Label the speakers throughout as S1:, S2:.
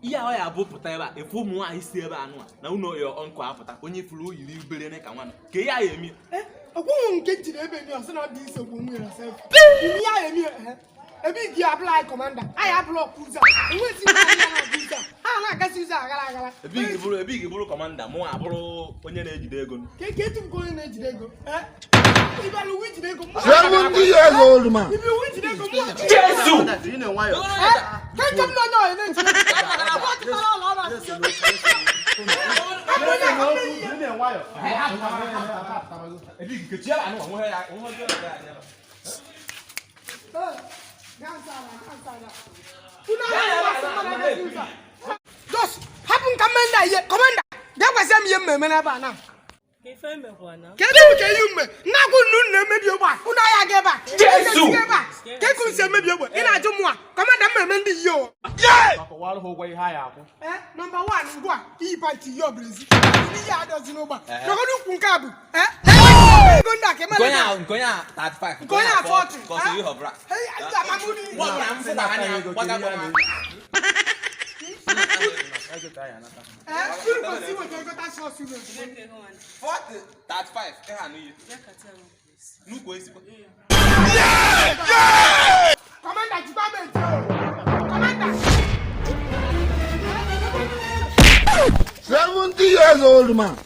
S1: Ihe ahụ ya bụ pụta ebe a efu ụmụ nwaanyị si ebe anụ a na ụlọ ya ọnkụ apụta onye furu oyiri ubere ka nwanụ ka ihe ahụ emi.
S2: Ọkwụnwụ nke jiri ebe ndị ọsị na ọ dị ise gbo nwere na self. Imi ya emi ebe igi abụla anyị commander anyị abụla ọkụ ụzọ a enwezi ihe anyị na-abụ ụzọ a ha na-agasị ụzọ aghara aghara.
S1: Ebe igi bụrụ commander mụ abụrụ onye na-ejide ego.
S2: Ka ka etu nke onye na-ejide ego ịbịara uwe ijide ego mụ
S3: 70 years old man.
S2: ibi uwe ijide ego mụ.
S1: Jesu!
S2: Ka nke m na onye ọyị na-ejide ego ọ tụtara ọla ọ na-asị.
S1: Ebe igi kechie ebe anụ nwe ya nwe ya anya.
S2: Jos, hapụ nka mmenda ihe commander bịa gwazie m ihe mmemme n'ebe a na. Kedu nke ihe ume na-agwụ nnu na-emebi ogbe a unu ahịa ga ebe a.
S1: Jesu!
S2: Ebe a ka eku si emebi ogbe ị na-ajụ mụa commander mmemme ndị ihe o. Number 1 ngwa iyi panti ihe ọbụla ezi ndị ihe adọzi n'ụgbọ a nọgọdụ ukwu nke a bụ ego ndị a ka emere
S1: Nke onye a 35
S2: nke onye a 40.
S1: Ka ọ sị ihe ọbụla.
S2: Hey, amamuru
S1: Mgbe ọbụla m fụkwa anya gbagakwa m.
S2: Unu kwesịrị iweta ego tax unu.
S1: 40 35 ihe anụ ihe. Nnukwu ezigbo.
S2: Commander jikwa m eji o. Commander.
S3: 70 years old man.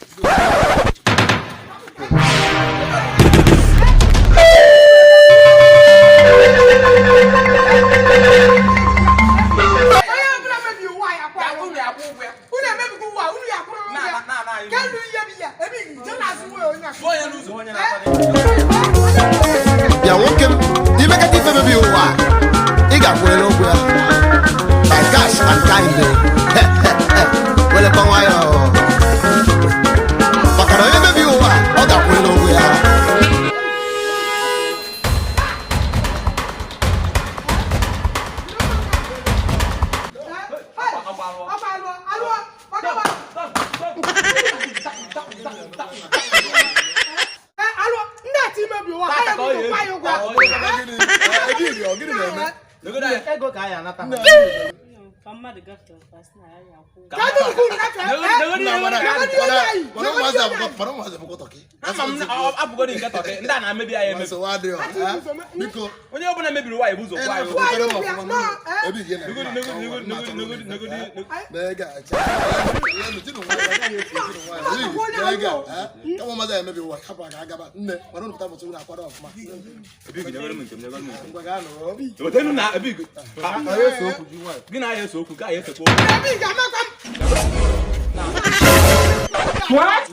S2: Onye ọbụla mebiri ụwa ya kwa.
S1: Unu akwụ ụgwọ ya.
S2: Unu emebigo ụwa unu ya kwụrụ ụgwọ ya.
S1: Na anyị.
S2: Kedu ihe bụ ya? Ebe igi je na-azụ nwa onye a.
S1: Gụọ ya n'ụzọ onye na-akwado.
S3: Bịa nwoke m, imekata ife mebi ụwa ị ga-akwụrịrị ụgwọ ya by cash and kind. Welekwa nwayọọ maka na onye mebi ụwa ọ ga-akwụrịrị ụgwọ ya.
S2: Ọkwa alụọ alụọ gbagaba. Alụọ ndị a ti mebi ụwa ha ya bụ kwa ya ụgwọ.
S4: Ego ka anyị anata.
S2: Kedu nke unu gafee?
S1: Ama m abụgodi nke tọkị ndị a na-emebi anyị emebi. Onye ọbụla mebiri ụwa ebu ụzọ kwụọ anyị ụgwọ. Negodi negodi negodi negodi. Ebighi nyegoro m nke m nyegoro m nke m. Wetenu na ebighi. Gị na ya ese okwu ka ya esekwa okwu.
S2: Ebe ị ga-amakwa m. What?